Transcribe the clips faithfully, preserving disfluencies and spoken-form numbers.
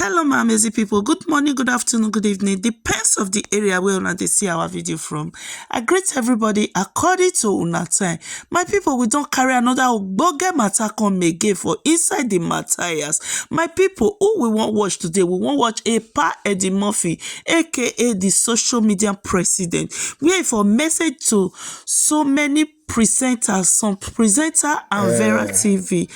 Hello, my amazing people. Good morning, good afternoon, good evening. Depends of the area where una dey see our video from. I greet everybody according to una time. My people, we don carry another ogbonge matter come again for inside the Matthias. My people, who we wan watch today? We wan watch Epa Eddie Murphy, A K A the social media president, where he for message to so many presenters, some presenter and Vera Eh, T V,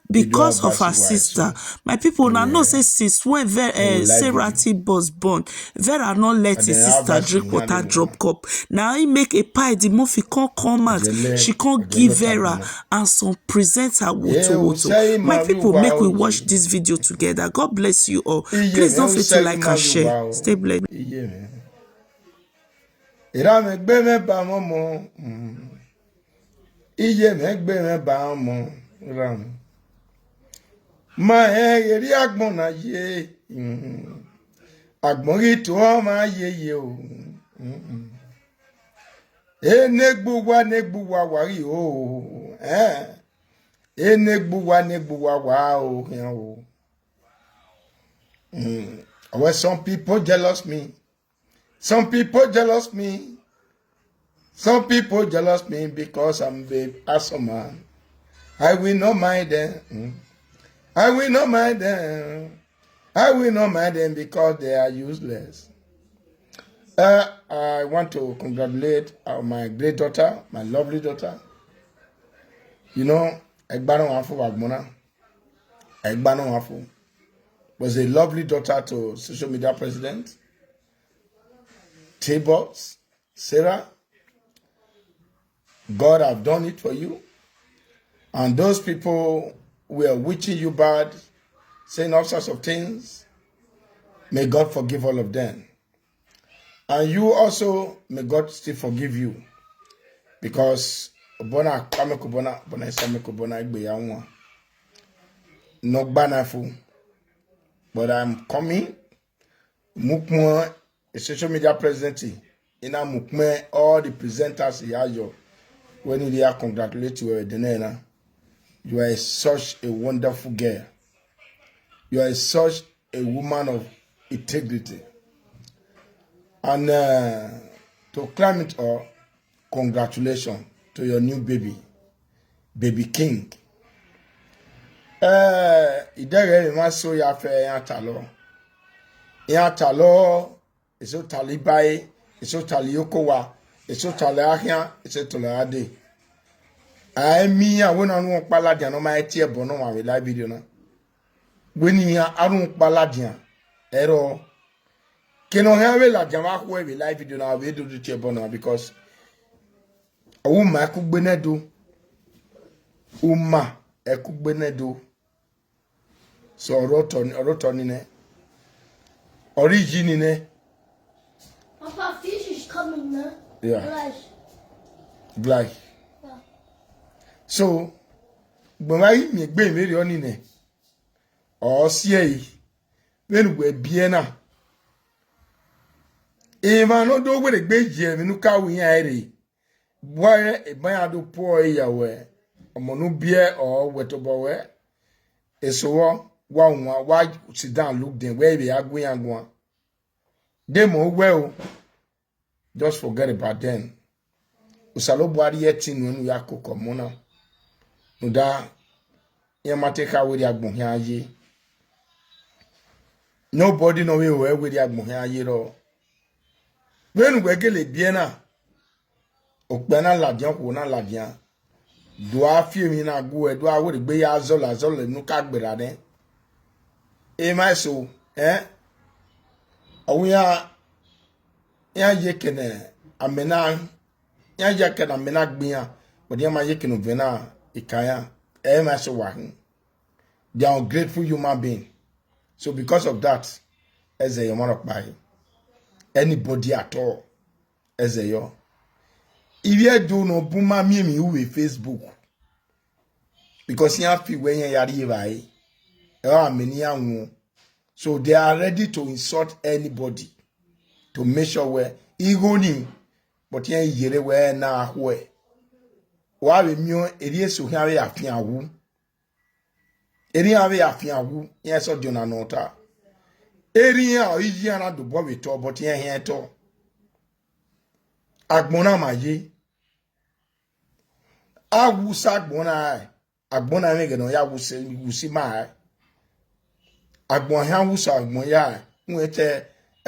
because of her sister. My people, una know say since when Ve- uh, Sarah T was born, Vera no let his sister drink water drop cup. Now he make Epa Eddie Murphy come come out. She come give Vera and some presenter woto woto. My people, make we watch this video together. God bless you all. Please don't forget to like and share. Stay blessed. Erha mwẹ gbe mwẹ ba mwẹ ọmọ, mm. Iye mwẹ gbe mwẹ ba ọmọ ra mwẹ. Ma hẹn ghe rhie agbọn na ye, mm. Agbọn ghi to ọmwa yeye o, mm. Enegbe uwa, enegbe uwa, wa ghi ho, eh. Enegbe uwa, enegbe uwa, wa ho khian o. Mm. Well, some people jealous me. Some people jealous me. Some people jealous me because I'm a handsome man. I will not mind them. Mm. I will not mind them. I will not mind them because they are useless. Uh, I want to congratulate uh, my great daughter, my lovely daughter. You know, Egbano Wafo Wagbona. Egbano Wafo was a lovely daughter to social media president. T-Box, Sarah, God have done it for you. And those people were wishing you bad, saying all sorts of things. May God forgive all of them. And you also, may God still forgive you. Because Obona, Kameko Bona, Bona Isameko Bona, Egbe ya wan. No gbanafu. But I'm coming. Mukmọ, a social media president, ina mukmọ all the presenters he has your when he are congratulate you with the name. You are such a wonderful girl. You are such a woman of integrity. And uh, to climb it all, congratulations to your new baby, baby king. Eh, idẹghẹ emwa eso ya fẹ iran talọ. Iran talọ, eso talọ ibae, eso talọ okowa, eso talọ akhian, eso talọ ade. A i miẹn iran wẹ ne a rhunmwuda ọkpa ladian ne ọ ma tie ẹbọ ne ọmwa vbe live video na. Wẹ ne iran a rhunmwuda ọkpa ladian, ẹrọ. Kene ọ khian vbe ladian vbe akhuẹ vbe live video na, vbe do do tie ẹbọ na, because ọ wẹ uma ẹkugbe ne do. Uma ẹkugbe ne do. So, ọre otọ ni, ọre otọ ni nẹ. Ọre iyi ni nẹ. Papa, fish is coming now. Yeah. Gleich. Gleich. Yeah. So, gbẹmwa ghi miẹn egbe vberriọ ni nẹ, ọ si ẹe, vbene uwẹ biẹ na. Emwa ne ọ do werriegbe ye emwi ne u ka ru iran ẹre, wẹ eba iran do puọ ẹre ya wẹ, ọmọ ne u biẹ ọ wẹ tobọ wẹ, eso vbọ, wa wan, wa sit down look them, wẹ vbe a gu iran guan. De mọ uwẹ o, just forget about them. Osanobua rhie ẹtin nuẹn ne u ya koko ọmọ na. Rhunmwuda iran ma te kha werriẹ agbọn khian ye. Nobody nọ vbe ruẹ werriẹ agbọn khian ye rrọọ. Vbene uwẹ gele biẹ na, okpia na ladian, okhuo na ladian. Do a fi emwi na gu uẹ, do a werriegbe ya zọlọ azọlọ emwi ne u ka gberra nẹ. Emwa eso, eh? Ọ wẹ iran, iran ye kene amẹ na, iran ye kene amẹ na gbe iran, but iran ma ye kene ovẹn na ika iran. Emwa eso wa khin. They are ungrateful human being. So because of that, ẹzẹ ye ọmwa rhọkpa re. Anybody at all, ẹzẹ yọ. Ivbi Ẹdo nọ bu ma miẹn emwi ru vbe Facebook. Because iran fi wẹ iran ya rri evbare. Ẹ ọre amẹ ne iran wọn. So they are ready to insult anybody to make sure wẹ igho ni, but iran yerre wẹ na khuẹ. Wa vbe miẹn erriọ eso khian vbe ya fian wu. Erriọ iran vbe ya fian wu, iran sẹ ọdiọn na nọ ta. Erha iran ọre iye iran na dobọ vbe tọ, but iran khian tọ. Agbọn na ma ye. Awusa agbọn na rae, agbọn na mwẹ ẹghẹ ne ọ ya wusi, wusi ma rae. Agbọn ahian awusa agbọn ya, wẹ te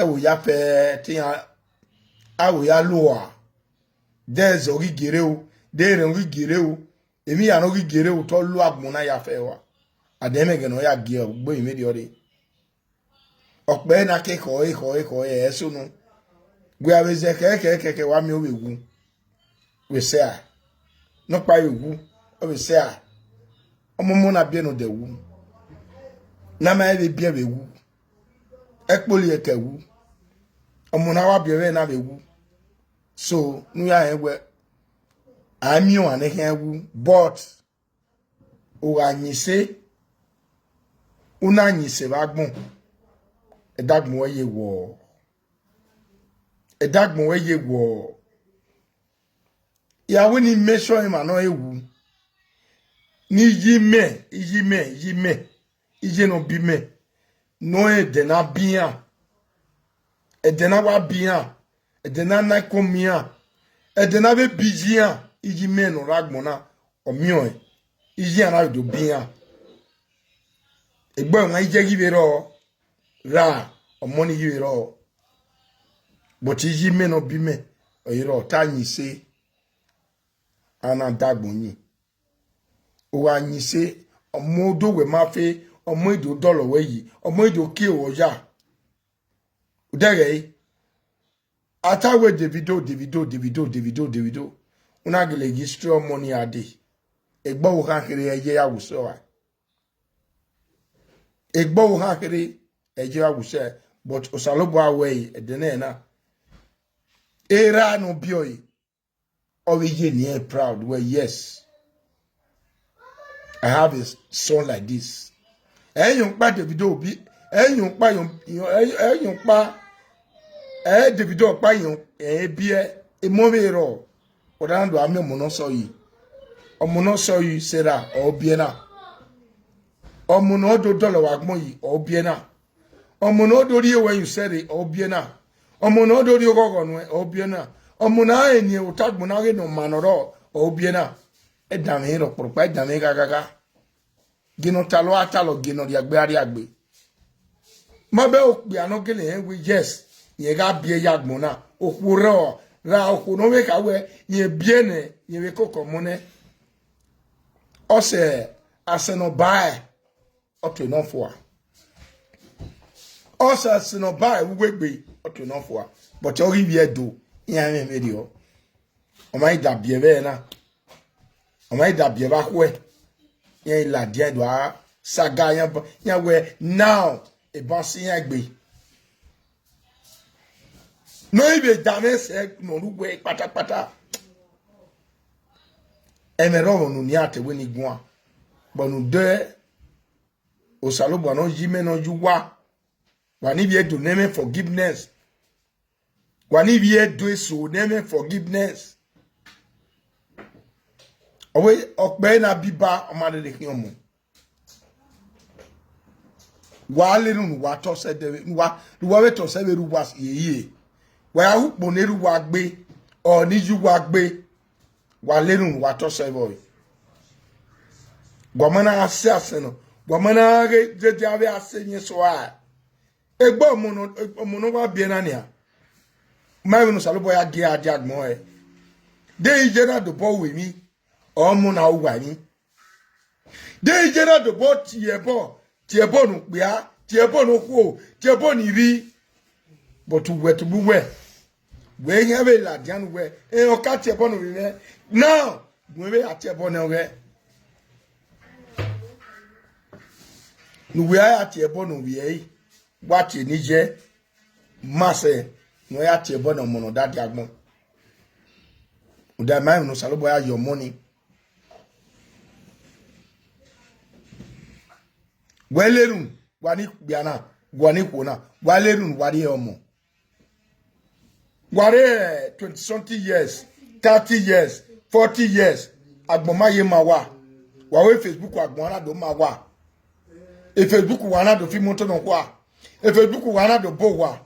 ẹvbo ya fẹ te iran, aro ya lua. De ẹzọ ghi gere o, de erhẹn ghi gere o, emwi iran nọ ghi gere o, te ọ lu agbọn na ya fẹ rua. Adẹmwẹ ẹghẹ ne ọ ya gie ọgbe emwi rriọ rre. Ọkpẹ na ke khọe khọe khọe ẹsonu. Wẹ a vbe zẹ khẹkhẹkhẹkhẹ wa miẹn ovbe wu. Vbe sẹ a, nọkpa vbe wu, ọ vbe sẹ a. Ọmọmọ na biẹ ne odẹ wu, ne a ma vbe biẹ vbe wu, ẹkpoli ẹkẹ wu, ọmọ na wa biẹ vbe na vbe wu. So ne u ya rẹn wẹ a miẹn ọmwa ne khian wu, but u gha yin ise, u na yin ise vbe agbọn, ẹdagbọn wẹ ye wọ, ẹdagbọn wẹ ye wọ. Ya wẹ ne I make sure emwa ne ọ re wu, ne iye mẹ, iye mẹ, iye mẹ, iye ne ọ bi mẹ, ne ọ rẹn ẹdẹ ne a bi iran, ẹdẹ ne a wa bi iran, ẹdẹ ne a na ẹko miẹn iran, ẹdẹ ne a vbe bi iye iran, iye mẹ ne ọ rre agbọn na, ọ miẹn ọẹn, iye iran na vbe do bi iran. Egbe ọmwa iye ghi vbe rrọọ, ra ọmọ ni ghi vbe rrọọ, but iye mẹ ne ọ bi mẹ, ọ i rrọọ, te a yin ise, a na dagbọn yin. U gha yin ise, ọmọ do wẹ ma fe, ọmọ i do dọlọ wẹ yi, ọmọ i do kie ruẹ oya. Udẹghẹ ẹre, a ta wẹ Davido, Davido, Davido, Davido, Davido. U na gele ghi history ọmọ ni a dee. Egbe ọvbokhan kherhe ẹ i ye ya wu sẹ ọe. Egbe ọvbokhan kherhe ẹ i ye ya wu sẹ, but Osanobua wẹ ẹre ẹdẹ nẹ na. Erha ne ọ biẹ ọre, ọ vbe ye ne irẹn proud wẹ, yes, I have a son like this. Ẹyọn kpa Davido bi, ẹyọn kpa, ẹyọn kpa, ẹ Davido ọkpa yọn, ẹ biẹ, emọ vbe rrọọ, ọ da na do a miẹn ọmọ ne ọ sẹ ọe yi. Ọmọ ne ọ sẹ ọe yi, Sarah, ọ biẹ na. Ọmọ ne ọ do dọlọ vbe agbọn yi, ọ biẹ na. Ọmọ ne ọ do rhie ruẹ yin usẹ rre, ọ biẹ na. Ọmọ ne ọ do rhie oghọghọ nuẹn, ọ biẹ na. Ọmọ ne a rẹn eni ota agbọn na ghe ne ọ ma ne ọ rrọọ, ọ biẹ na. Ẹdanmwẹ rọkpọrọkpa, ẹdanmwẹ ghaghagha. Gie ne ọ talọ a talọ, gie ne ọ rhiagbe a rhiagbe. Ma bẹ okpia ne ọ gele rẹn wẹ, yes, rẹn gha biẹ ye agbọn na. Okhuo rrọọ, ra okhuo ne ọ vbe kha wẹ, rẹn biẹ nẹ, rẹn vbe koko ọmọ nẹ. Ọ sẹ asẹ ne ọ ba ẹe, ọ tue nọ fua. Ọ sẹ asẹ ne ọ ba ẹe vbe uwu egbe, ọ tue nọ fua. But ọ ghi vbiẹ do, iran mwẹ vberriọ. Ọ ma i da biẹ vbe ẹre na. Ọ ma i da biẹ vbe akhuẹ. Iran i ladian do a saga iran ba, iran wẹ now, eban si iran egbe. Ne ọ i vbe da mwẹ sẹ ne ọ ru wẹ kpatakpata. Ẹmwẹ rrọọ vbe unu ne iran te wẹ ne I guan. But ne u dẹ Osanobua ne ọ yi mẹ ne ọ yi uwa. Wa ni vbiẹ do ne mwẹ forgiveness. Wa ni vbiẹ do eso ne mwẹ forgiveness. Ọ wẹ ọkpẹ na biba, ọ ma rherhe khian ọmọ. Wa lele unu, wa tọ sẹ ẹdẹ vbe, ne uwa, ne uwa vbe tọ sẹ vbe rre uwa ye ye. Wa ya ru ukpo ne rre uwa gbe, ọ ni yi uwa gbe. Wa lele unu, wa tọ sẹ vbe ọe. Wa ma na gha sẹ asẹ nọ, wa ma na ghe dede avbe asẹ yin eso a. Egbe ọmọ ne, ọmọ ne ọ wa biẹ na nian. Ma vbene Osanobua ya gie a dia agbọn ẹre. De iye na dobọ ru emwi, ọmọ na ru uwa emwi. De iye na dobọ tie ẹbọ, tie ẹbọ ne okpia, tie ẹbọ ne okhuo, tie ẹbọ ne ivbi. But uwẹ tugbu uwẹ, wẹ i khian vbe ladian ne uwẹ, ẹ, ọ ka tie ẹbọ ne ovbi mwẹ. Now, wẹ vbe ya tie ẹbọ ne ọghẹ. Ne uwẹ a ya tie ẹbọ ne ovbi ẹre, wa tie ne iye, ma sẹ, ne uwẹ ya tie ẹbọ ne ọmọ ne ọ da dia agbọn. Uda ma emwi ne Osanobua ya ye ọmọ ni. Wẹ lele unu, wa ni kpia na, wa ni khuo na, wa lele unu, wa rrie ọmọ. Wa rre twenty something years, thirty years, forty years, agbọn ma ye ma wa. Wa wẹ Facebook agbọn na do ma wa. E Facebook wa na do fi moto nọ kua. E Facebook wa na do bo wa.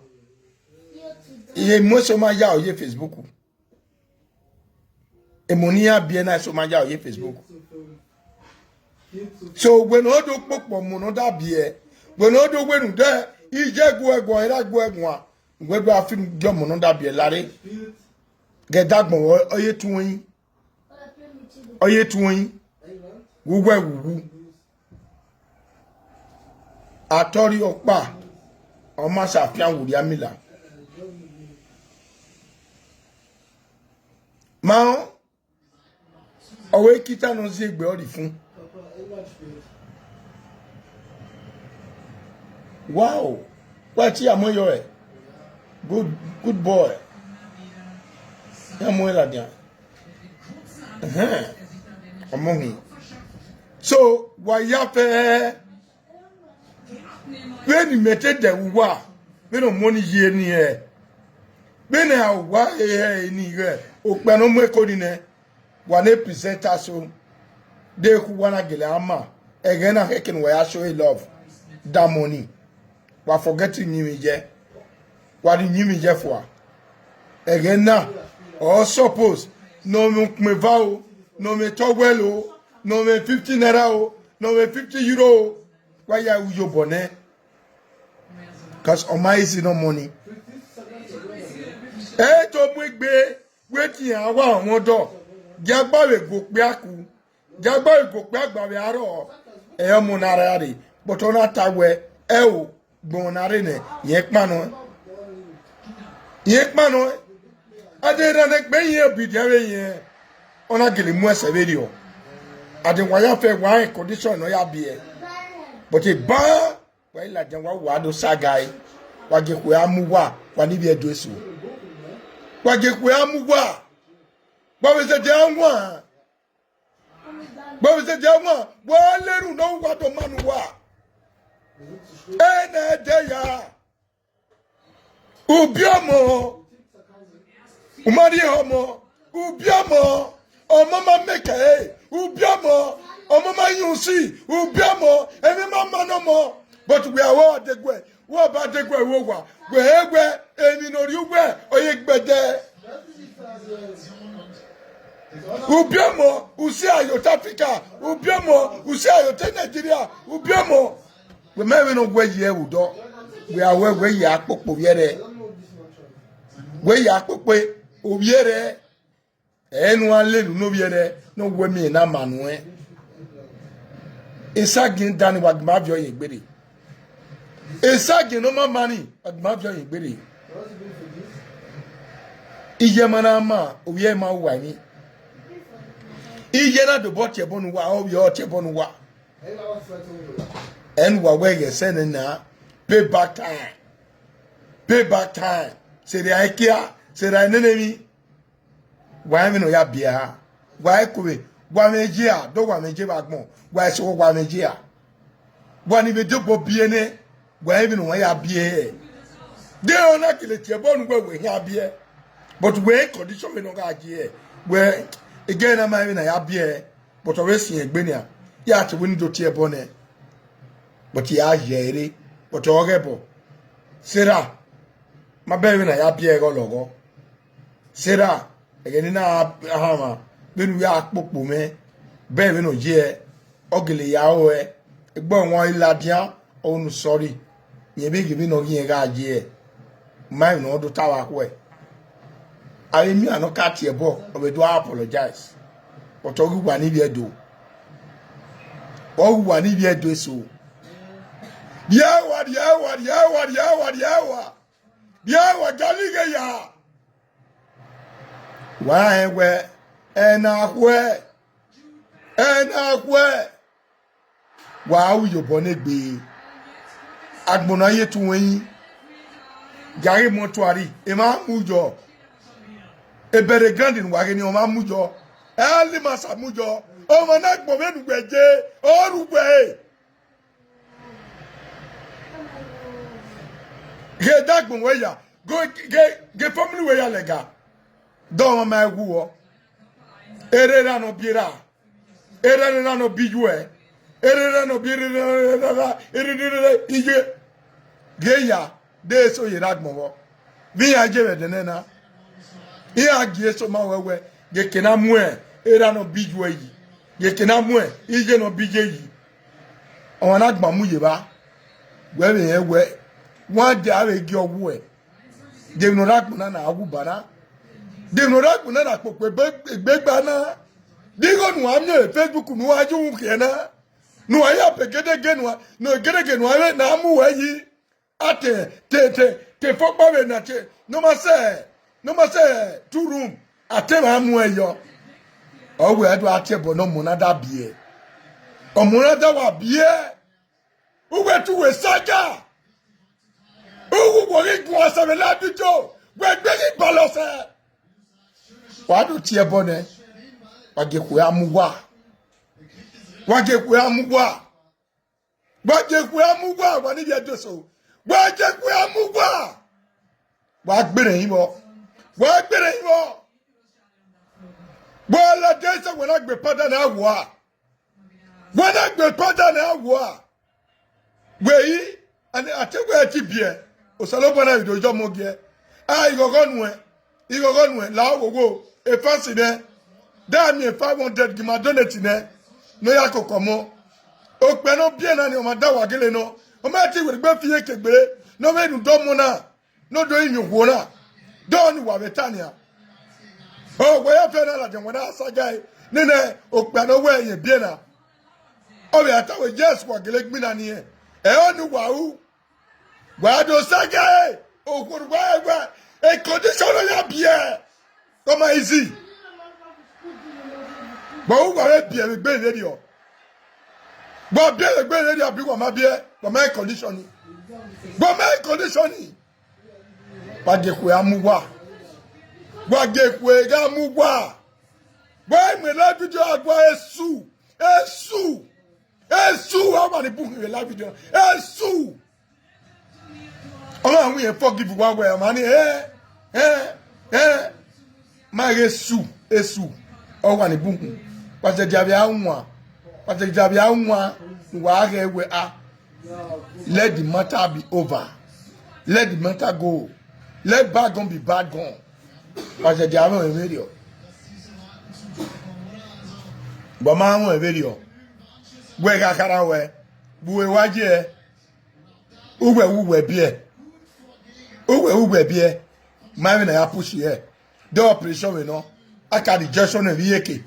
Ihe mu eso ma ya ye Facebook. Emo ne iran biẹ na eso ma ya ye Facebook. So wẹ ne ọ do kpokpo mu ne ọ da biẹ, wẹ ne ọ do wẹ nu dẹ, ije gu ẹguọn, era gu ẹguọn, wẹ do a fi gie ọmọ ne ọ da biẹ lare. Gẹdagbọn ọ ye tuẹn, ọ ye tuẹn, wu wẹ wu wu. Atọrhi ọkpa, ọ ma sa fian werriẹ amila. Ma ọ, ọ wẹ ikita ne ọ zi egbe ọ rhie fun. Wow, wẹ te ya mu yọ ẹ. Good, good boy. Ya mu ladian. Ẹhẹn. Ọmọ hin. So, wa ya fẹ vbene imẹ te dẹ vbe uwa, vbene ọmọ ni ye ni hẹ, vbene a wa he hẹ ni ghẹ, okpia ne ọ mu ẹko ni nẹ, wa ne presenter so, de khu wa na gele a ma, ẹghẹ na khẹke ne uwa ya show love, da money, wa forget uyinmwẹ ye, wa rhie uyinmwẹ ye fua. Ẹghẹ na, ọ suppose, ne ọ mwẹ ukpọn eva o, ne ọ mwẹ towel o, ne ọ mwẹ fifty naira o, ne ọ mwẹ fifty euro o, wa ya ru iyobọ nẹ, cause ọ ma easy ne ọmọ ni. Ẹ to mu egbe, wẹ te iran wa ọmọ dọ, gie a gba vbe gu okpia ku, gie a gba vbe gu okpia gba vbe arọ, ẹ ọmọ na ra rre, but ọ na ta wẹ, ẹ o, gbọn na rre nẹ, irẹn kpan nọ, irẹn kpan nọ. A de rhan ne egbe irẹn obidian vbe irẹn, ọ na gele mu ẹsẹ vberriọ. A de wa ya fẹ wa rẹn condition ne ọ ya biẹ, but eba, wa i ladian, wa wa do sa ga ẹe, wa gie ekhue a mu uwa, wa ni vbiẹ do eso. Wa gie ekhue a mu uwa, wa vbe zẹdẹ a wan, wa vbe zẹdẹ a wan, wa lẹ erhunmwu ne uwa do ma ne uwa. Ẹ nẹ ẹdẹ ya. Ubiọmọ, u ma rhie ọmọ, ubiọmọ, ọmọ ma mẹ kẹ ẹre, ubiọmọ, ọmọ ma yẹn usi, ubiọmọ, emwi ma ma ne ọmọ. But wẹ a wẹ adeguẹ, wẹ ọba adeguẹ vbe owa, wẹ he wẹ emwi ne ọ rhie uwẹ ọ ye gbẹdẹ. Ubiọmọ, u si a ye otọ Africa, ubiọmọ, u si a ye otọ Nigeria, ubiọmọ. Wẹ ma vbe ne ọ wẹ ye ẹvbo dọ, wẹ a wẹ wẹ ye akpokpo ovbi ẹre, wẹ ye akpokpo ovbi ẹre, ẹ ne uwa lele unu ovbi ẹre ne ọ wẹ miẹn na ma nuẹn. Esagiẹn da ni wa gbe ma viọ ye egbere. Esagiẹn ne ọ ma ma ni, wa gbe ma viọ ye egbere. Iye ma na ma, ovbi ẹre ma ru uwa emwi. Iye na dobọ tie ẹbọ ne uwa, ovbi ẹre ọ tie ẹbọ ne uwa. Ẹn wa wẹ ghẹ sẹ nẹ na, pay back time. Pay back time. Sẹ erha ekia, sẹ erha nene emwi. Wa rẹn vbene ọ ya biẹ ra. Wa rẹn kove, wa mwẹ ye ra, do wa mwẹ ye vbe agbọn, wa eso wa mwẹ ye ra. Wa ni vbe dobọ biẹ nẹ, wa rẹn vbene uwa ya biẹ hẹ. De ọ na kele tie ẹbọ ne uwẹ wẹ khian biẹ. But wẹ condition vbene ọ gha ye hẹ, wẹ egẹ na ma rẹn vbene a ya biẹ hẹ. But ọ vbe siẹn egbe nian, ya te wẹ ne I do tie ẹbọ nẹ, but I ya ye ẹre, but ọ ghẹ ẹbọ. Sarah, ma bẹghe vbene a ya biẹ ẹghẹ ọlọghọ. Sarah, ẹghẹ ne I na hanmwa vbene u ya kpokpo mwẹ, bẹghe vbene ọ ye, ọ gele ya ro ẹ, egbe ọmwa ọre ladian, ọ unu sorry, rẹn vbe ghe vbene ọ ghi rẹn gha ye ẹ. Ma emwi ne ọ do ta vbe akhuẹ. Avbe imian ne ọ ka tie ẹbọ, ọ vbe do apologize. But ọ ghi uwa ni vbiẹ do. Ọ ghi uwa ni vbiẹ do eso. Rhie ẹwa, rhie ẹwa, rhie ẹwa, rhie ẹwa, rhie ẹwa. Rhie ẹwa, galighe ya. Wa rẹn wẹ, ẹ na khuẹ, ẹ na khuẹ. Wa ru iyobọ ne egbe. Agbọn na ye tuẹn yi. Gari mọ tuari, emwa mu yọ. Ebẹre grand ne wa ghe ni ọmwa mu yọ. Early massa mu yọ. Ọmwa na gbọn vbene uwẹ ye, ọ ru uwẹ re. Ghe dagbọn wẹ ya, ghe, ghe, ghe family wẹ ya lẹga. Dọ ọmwa ma wu ọ. Erha erha nọ bi erha. Erha erha nọ bi iyuẹ. Erha erha nọ bi erha erha, erha erha iye. Ghe ya, de eso ye rre agbọn vbọ. Vbe iran ye vbe ẹdẹ nẹ na, iran gie eso ma wẹ wẹ, ghe eke na mu erha nọ bi yu ẹre yi, ghe eke na mu iye nọ bi iye yi. Ọmwa na gba mu ye evba, wẹ vbe rẹn wẹ, wa dia vbe gie ọ wuẹ. De emwi ne ọ rre agbọn na na wu ba na? De emwi ne ọ rre agbọn na na kpokpo egbe, egbe gba na? De igho ne uwa miẹn vbe Facebook ne uwa ye uhunmwu khian na? Ne uwa ya pe gedege ne uwa, ne gedege ne uwa vbe na mu wẹ yi? A te, te, te, te fọkpa vbe na te, ne ọ ma sẹ, ne ọ ma sẹ two room, a te mwa mu ẹre yọ. Ọ wẹ a do a tie ẹbọ ne ọmọ na da biẹ. Ọmọ na da wa biẹ. Uwẹ te uwẹ saga. Uwu wo ghi guan sẹ vbe ladidio, wẹ gbe ghi balọ sẹ. Wa do tie ẹbọ nẹ, wa gie ekhue a mu uwa. Wa gie ekhue a mu uwa. Wa gie ekhue a mu uwa, wa ni vbe ẹdẹ eso. Wa gie ekhue a mu uwa. Wa gberẹn hin vbọ. Wa gberẹn hin vbọ. Wa ladian sẹ, wa na gbe pada ne a wua. Wa na gbe pada ne a wua. Wẹ i, a te wẹ ti biẹ, Osanobua na vbe do yọ ọmọ giẹ. A, ighọghọ nuẹn, ighọghọ nuẹn, la wo wo, e fans nẹ, da miẹn five hundred gi ma donate nẹ, ne ọ ya koko ọmọ. Okpia ne ọ biẹ na ni, ọ ma da wa gele nọ, ọ ma te werriegbe fi eke gbe, ne ọ vbe rhunmwuda ọmọ na, ne ọ do rinmwian okhuo na, de ọni wa vbe ta nian. Ọ, wẹ ya fẹ na ladian, wẹ na saga ẹre, nene okpia ne ọ wẹ irẹn biẹ na. Ọ vbe a ta wẹ, yes, wa gele gbinna ni ẹn, ẹ ọni wa ru. Wa do saga ẹre, okhuo ne uwa rẹn wẹ, e condition ne ọ ya biẹ, ọ ma easy. Wa ru, wa vbe biẹ vbe egbe vberriọ. Wa biẹ vbe egbe vberriọ, abi wa ma biẹ, wa ma e condition ni. Wa ma e condition ni. Wa gie ekhue a mu uwa. Wa gie ekhue gha mu uwa. Wa mu ladidio a gua esu. Esu. Esu, a wa ni bun hin vbe ladidio. Esu. Ọ ma wu irẹn forgive uwa wẹ, ọ ma ni, eh, eh, eh. Ma ghe esu, esu, ọ wa ni bun hin. Wa zẹdẹ avbe a wan, wa zẹdẹ avbe a wan, ne uwa ghẹ wẹ a. Let the matter be over. Let the matter go. Let bygone be bygone. Wa zẹdẹ avbe ọmwẹ vberriọ. Wa ma wan vberriọ. Wẹ gha khara wẹ, vbe uwẹ wa ye. Uwẹ, uwẹ biẹ. Uwẹ, uwẹ biẹ. Ma vbe na ya push hẹ. De operation vbe nọ. A ka rejection vbe iyeke.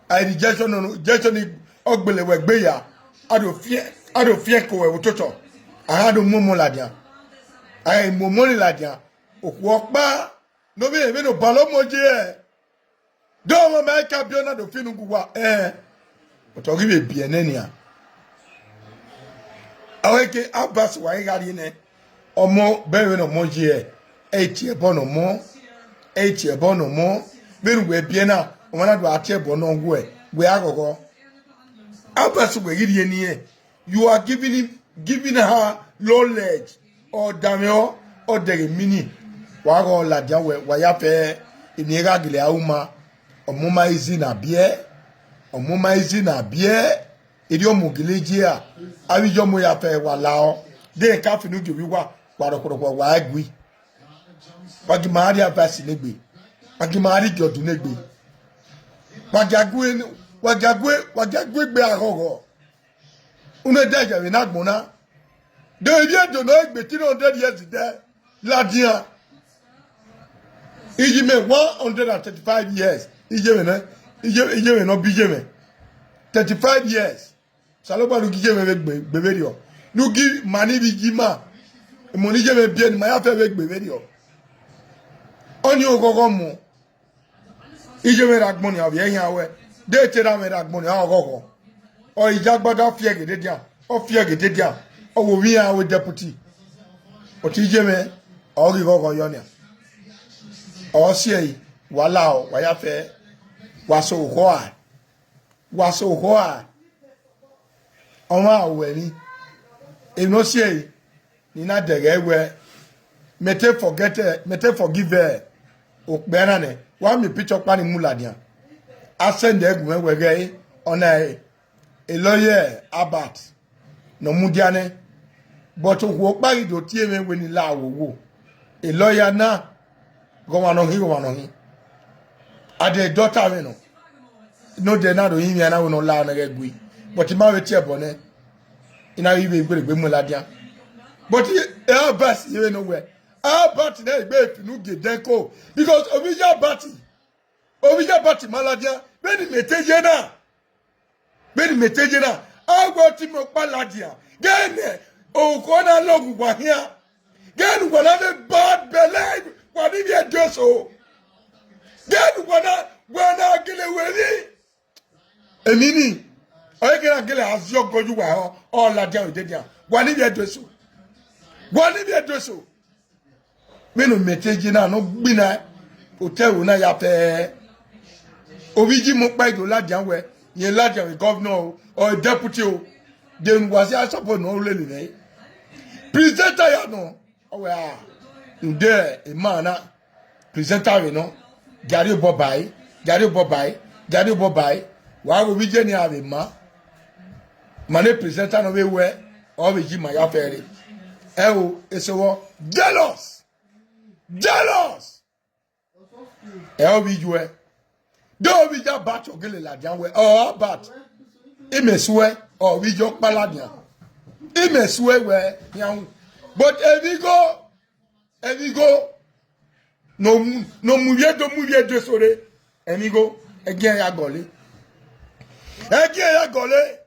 A rejection, rejection ni ọ gbele wẹ gbe ya. A do fiẹn, a do fiẹn ko wẹ vbe ototọ. A gha do mu ọmọ ladian. A gha mu ọmọ ni ladian. Okhuo ọkpa, ne ovbi ẹmwẹ ne obalọ ọmọ ye. De ọmọ ma ka biẹ na do fi unu gu uwa, eh. But ọ ghi vbe biẹ nẹ nian. Ọ ke Abbas wa gha rhie nẹ, ọmọ bẹghe vbene ọmọ ye, ẹ i tie ẹbọ ne ọmọ, ẹ i tie ẹbọ ne ọmọ, vbene uwẹ biẹ na, ọmọ na do a tie ẹbọ ne ọ wẹ, wẹ a ghọghọ. Abbas wẹ ghi rhie ne irẹn, you are giving him, giving her knowledge, ọ danmwẹ ọ, ọ dẹghe mini, wa gha ladian wẹ, wa ya fẹ emwi gha gele a ru ma, ọmọ ma i zina biẹ, ọmọ ma i zina biẹ. Erriọ ọmọ gele ye a, avbe iye ọmọ ya fẹ wa la ọ, de ka fi unu gie ovbi uwa, wa rhọkhuọrhọkhuọ wa gui. Wa gi ma rhie advice ne egbe, wa gi ma rhie igiọdu ne egbe. Wa gia gue, wa gia gue, wa gia gue egbe a ghọghọ. Unu da ya vbe ne agbọn na. De ivbi Ẹdo nọ egbe three hundred years dẹ ladian. Iye mwẹ one hundred and thirty-five years. Iye mwẹ nẹ, iye, iye mwẹ nọ bi iye mwẹ. Thirty-five years. Osanobua ne u gi iye mwẹ vbe egbe, egbe vberriọ. Ne u gi ma ni vbe iye ima. Emọ ne iye mwẹ biẹ ne ima ya fẹ vbe egbe vberriọ. Ọni oghọghọ mọ. Iye mwẹ rre agbọn nia, ọ vbe iran wẹ, de te erha mwẹ rre agbọn nia, ọ ghọghọ. Ọ i ya agbada, ọ fiẹ ghe dedian, ọ fiẹ ghe dedian, ọ wo vbe iran wẹ deputy. But iye mwẹ, ọ ghi ghọghọ yọ nia. Ọ si ẹre, wa lahọ, wa ya fẹ, wa so okhọ a, wa so okhọ a. Ọmwa ru ẹmwẹ, emwi ne ọ si ẹre, ne I na dẹghe wẹ, mẹ te forget, mẹ te forgive okpia na nẹ, wa miẹn picture ọkpa ni mu ladian. A send ẹre gu mwẹ wẹ ghẹ, ọna ẹre, elọye Albert ne ọ mudia nẹ. But okhuo ọkpa ghi do tie mwẹ wẹ ne I la wowo. E lawyer na, ghọmwa nọ hin, ghọmwa nọ hin. Adẹ dọta mwẹ nọ. Nodẹ na do yin mwẹ na wẹ ne ọ la nẹ ghẹ gui. But I ma vbe tie ẹbọ nẹ. I na ghi vbe gbelegbe mu ladian. But Albert ye vbe nọ wẹ. Albert nẹ egbe finu gie dẹko. Because ovbi iye Albert, ovbi iye Albert ma ladian. Vbene imẹ te ye na. Vbene imẹ te ye na, a wẹ ọtẹn mwẹ ọkpa ladian, ghẹ nẹ okhuo na lọghọ uwa khian, ghẹ ne uwa na vbe bad belle, wa ni vbe ẹdẹ eso, ghẹ ne uwa na, wa na gele wẹ emwi. Emwi ni, ọ i gele a gele a zẹ ọgọ ye uwa, ọ, ọ ladian vbe dẹdian, wa ni vbe ẹdẹ eso, wa ni vbe ẹdẹ eso. Vbene imẹ te ye na ne ọ gbinna otọ ẹvbo na ya fẹ. Ovbi iye imẹ ọkpa i do ladian wẹ, rẹn ladian vbe governor o, ọ deputy o, de ne uwa si a support ne ọ lele mwẹ. Presenter ya nọ, ọ wẹ a, rhunmwuda emwa na, presenter vbe nọ, diarriọ obọ ba ẹre, diarriọ obọ ba ẹre, diarriọ obọ ba ẹre, wa ghe ovbi iye ni a vbe ma. Ma ne presenter nọ vbe wẹ, ọ vbe yi ima ya fẹ rre. Ẹo, eso vbọ, jealous. Jealous. Ẹ ovbi iye uẹ. De ovbi iye Albert ọ gele ladian wẹ, ọ Albert. Imẹ suẹ, ọ ovbi iye ọkpa ladian. Imẹ suẹ wẹ, yan wu. But emwi igho, emwi igho, ne ọ mu, ne ọ mu ivbi Ẹdo, mu ivbi Ẹdo eso rre. Emwi igho, ẹgiẹn ya gọle. Ẹgiẹn ya gọle.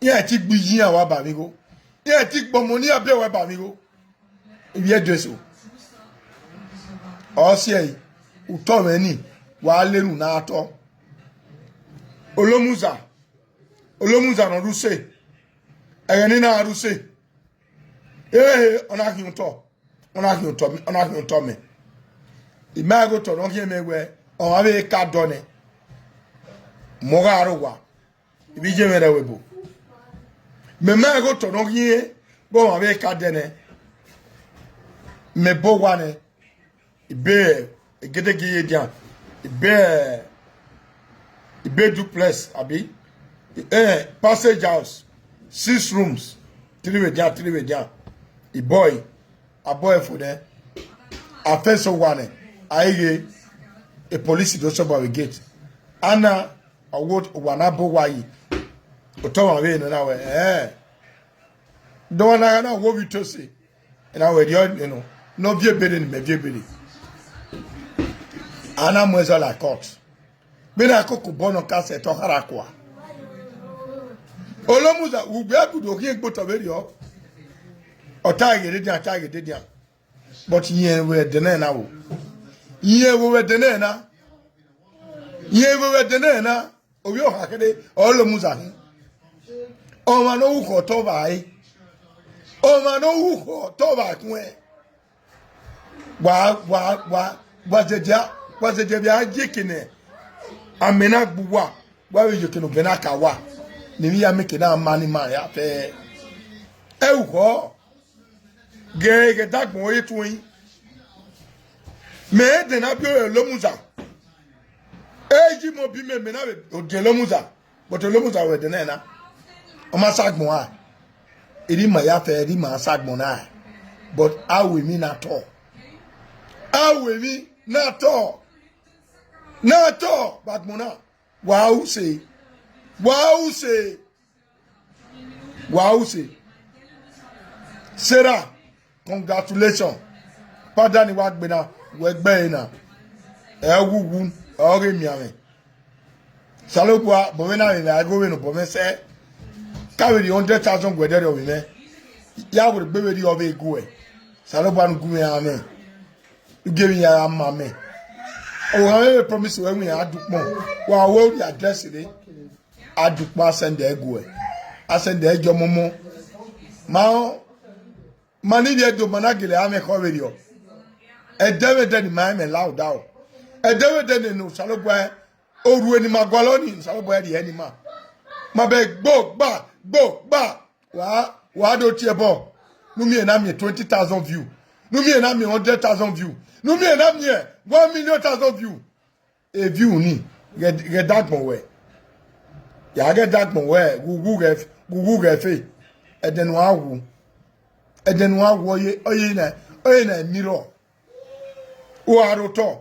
Iran ti gbe iye iran wa ba mwẹ igho. Iran ti gbe ọmọ ne iran biẹ wa ba mwẹ igho. Ivbi Ẹdo eso. Ọ si ẹe, utọ mwẹ ni, wa lele unu na tọ. Olomuza, Olomuza ne ọ rre use. Ẹghẹ ne I na rre use. Ehe, ọ na khian otọ. Ọ na khian otọ, ọ na khian otọ mẹ. I ma ghe otọ ne ọ khian mẹ wẹ, ọmwa vbe ka dọ nẹ. Mẹ ọ gha rre owa. Ivbi iye mwẹ rre ẹvbo ebo. Mẹ ma ghe otọ ne ọ khian, ghe ọmwa vbe ka dẹ nẹ. Mẹ bọ owa nẹ. Ibe egedege ye dian. Ibe, ibe duplex, abi? Eh, passage house, six rooms, three vbe dian, three vbe dian. Ibọe, abọe fo nẹ. A fence owa nẹ, a i ghe, e police do sọbọ vbe gate. Ana, ọ wo owa na bọ owa yi. Otọ ọmwa vbe nọ na wẹ, eh. Dọmwa na gha na wo ovbi Tosi. Ena wẹ rriọ nọ, ne ọ viọ ebere ne imẹ viọ ebere. A na mu ẹzọ la court. Vbene a koko obọ nọ ka sẹ te ọ khara kua. Olomuza, ugbẹ gudu okhian egbe otọ vberriọ. Ọ ta ghe dede, a ta ghe dede. But iyẹn vbe ẹdẹ nẹ na wo. Iyẹn vbe ẹdẹ nẹ na. Iyẹn vbe ẹdẹ nẹ na. Ovbi ọha kherhe, ọ Olomuza hin. Ọmwa ne ọ ru khọ otọ vba ẹre. Ọmwa ne ọ ru khọ otọ vba ẹkun ẹre. Wa, wa, wa, wa zẹdẹ, wa zẹdẹ vbe a ye eke ne amẹ na gbe uwa, wa vbe ye eke ne ovẹn na ka wa. Ne emwi ya mieke na ma ne ima ya fẹ. Ẹ ru khọ. Ghẹ, ghẹ dagbọn ọre tuẹn. Mẹ dẹ na biẹ ore Olomuza. E yi mẹ obi mẹ, mẹ na vbe odiẹn Olomuza. But Olomuza wẹ dẹ nẹ na. Ọ ma sa agbọn a. Erha ima ya fẹ, erha ima sa agbọn na. But a ru emwi na tọ. A ru emwi na tọ. Na tọ vbe agbọn na. Wa use. Wa use. Wa use. Sarah, congratulations. Pada ni wa gbe na, wẹ gbe ẹre na. Ẹ wu wu, ọ ghe mianmwẹ. Osanobua, bọ vbe na vbe mẹ, a ghe ovbe ne obọ mwẹ sẹ. Ka vbe rhie hundred thousand guẹdẹ rriọ vbe mwẹ. Ya wẹ egbe vbe rriọ vbe guẹ. Osanobua ne u gu mwẹ ra mwẹ. U gie emwi ya gha ma mẹ. Ohan mwẹ vbe promise wẹ wẹ iran a dukpọn. Wa wẹ u rhie address rre. A dukpọn a send ẹre guẹ. A send ẹre gie ọmọmọ. Ma rẹn, ma ni vbe Ẹdo, ma na gele a mwẹ ekhọe vberriọ. Ẹdẹ vbe ẹdẹ ne ima rẹn mwẹ la odaro. Ẹdẹ vbe ẹdẹ ne Osanobua, orhue ne ima gualọ ni, Osanobua rhie ẹre ne ima. Ma bẹ gbo gba, gbo gba. Wa, wa do tie ẹbọ. Ne u miẹn na miẹn twenty thousand view. Ne u miẹn na miẹn hundred thousand view. Ne u miẹn na miẹn one million thousand view. E view ni, ghẹ, ghẹ dagbọn wẹ. Ya ghẹ dagbọn wẹ, ghughu ghẹ, ghughu ghẹ fe. Ẹdẹ ne uan wu. Ẹdẹ ne uwa wọ ye, ọ ye na, ọ ye na mirror. Uwa rhotọ.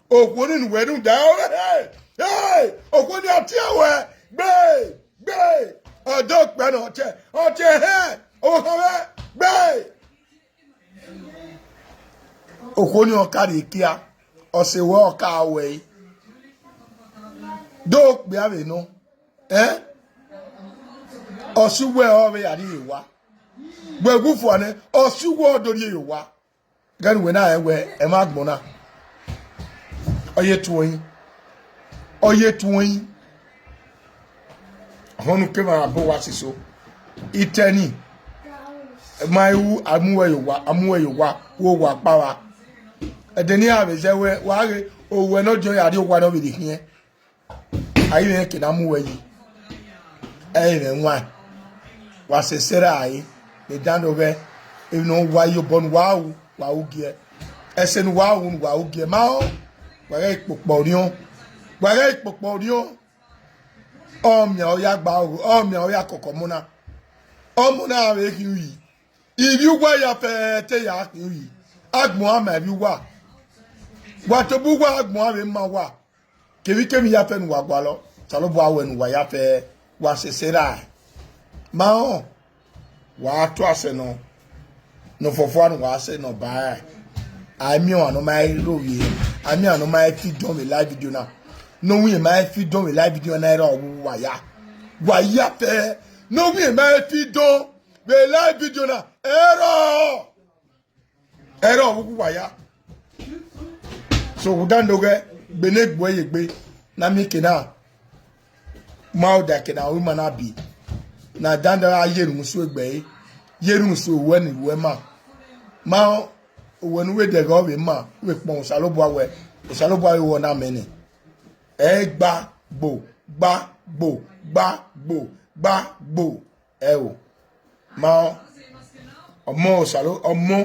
Okhuo ni ne uwẹ rhunmwuda, hey, hey, okhuo ni a tie wẹ, gbe, gbe. Ọdọ okpia na ọtẹ, ọtẹ hẹ, ohan mwẹ, gbe. Okhuo ni ọ ka rrie kia, ọ sẹ wẹ ọ ka wẹ ẹre. Do kpia vbe nọ, eh? Ọ sẹ uwẹ ọ vbe ya rrie owa. Wẹ gu fua nẹ, ọ sẹ uwẹ ọ do rrie owa. Gẹn wẹ na rẹn wẹ ẹmwẹ agbọn na, ọ ye tuẹin, ọ ye tuẹin. Ọhọn ne ukemwa ra bọ owa siso. Itẹni, ma ru, a mu wẹ ye owa, a mu wẹ ye owa, wo owa kpa vba. Ẹdẹ ne iran vbe zẹ wẹ, wa ghe, owẹ ne ọ diọn ya rrie owa ne ọ vbe rhie khian. A i mwẹ ke na mu wẹ yi, ẹ i mwẹ wan. Wa sẹ ẹsẹ ra ẹre, ne dandanwẹ, emwi ne ọ wa ye obọ ne uwa ru, wa ru giẹ. Ẹse ne uwa ru ne uwa ru giẹ, ma rẹn, wa ghẹ ikpokpọ orhiọn, wa ghẹ ikpokpọ orhiọn. Ọ miẹn ọ ya gba, ọ miẹn ọ ya kọkọ ọmọ na. Ọmọ na vbe khin uyi, ivbi uwa ya fẹ te ya khin uyi. Agbọn a ma ivbi uwa. Wa tobọ uwa, agbọn a vbe ma uwa. Kemwikemwi ya fẹ ne uwa gualọ, Osanobua wẹ ne uwa ya fẹ, wa sẹ ẹsẹ ra ẹre. Ma rẹn, wa to asẹ nọ, ne ọ fọfua ne uwa sẹ nọ ba ẹre. A i miẹn ọmwa ne ọ ma rẹn rhovbiẹ, a i miẹn ọmwa ne ọ ma rẹn fi dọn vbe live video na. Ne ọ winna ma rẹn fi dọn vbe live video na, erha ọvbokhan uwa ya. Wa ya fẹ, ne ọ winna ma rẹn fi dọn vbe live video na, erha, erha ọvbokhan uwa ya. So, uda ndo ghẹ, gbe ne egbe ye egbe, na miẹn eke na, ma ọda eke na, ima na bi, na dandan a ye erhunmwu su egbe ẹre, ye erhunmwu su owẹ ne uwẹ ma. Ma rẹn, owẹ ne u vbe dẹghe ọ vbe ma, u vbe kpọnmwẹ Osanobua wẹ, Osanobua vbe wẹ ọ na mẹ nẹ. Ẹ i gba gbo, gba gbo, gba gbo, gba gbo. Ẹo, ma rẹn, ọmọ Osalo-, ọmọ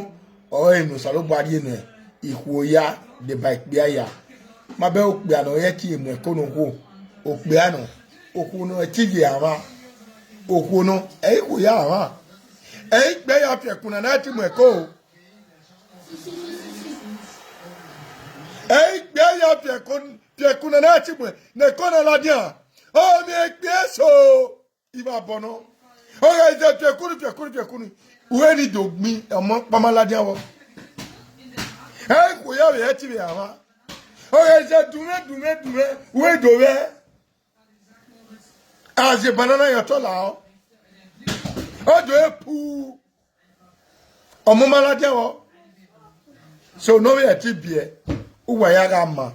ọre ne Osanobua rhie ne ikhuo ya deba ikpia ya. Ma bẹ okpia nọ, ọ i tie mu ẹko ne okhuo, okpia nọ, okhuo nọ, ẹ i tie ye amwa, okhuo nọ, ẹ i khuo ya amwa. Ẹ i gbe ya fi ẹkun na na tie mu ẹko. Ẹ i gbe ya fi ẹkun, fi ẹkun na na tie mu, ne ẹko na ladian. Ọ miẹn ikpia eso. Ivba bọ nọ. Ọ gha zẹ fi ẹkun, fi ẹkun, fi ẹkun. Uwẹ ni do gbin, ọmọ kpama ladian vbọ. Ẹ i khuo ya vbe ẹ tie vbe amwa. Ọ gha zẹ dunmwẹ, dunmwẹ, dunmwẹ, uwẹ do vẹ. A zẹ banana ye otọ lahọ. Ọ do e pu. Ọmọ ma ladian vbọ. So, ne ọ vbe ẹ tie biẹ, uwa ya gha ma.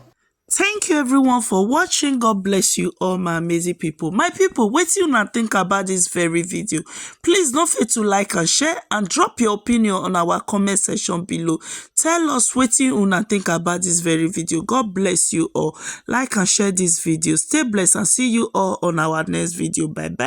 Thank you everyone for watching. God bless you all, my amazing people. My people, wetin una think about this very video? Please no fail to like and share and drop your opinion on our comment section below. Tell us wetin una think about this very video. God bless you all. Like and share this video. Stay blessed and see you all on our next video. Bye bye.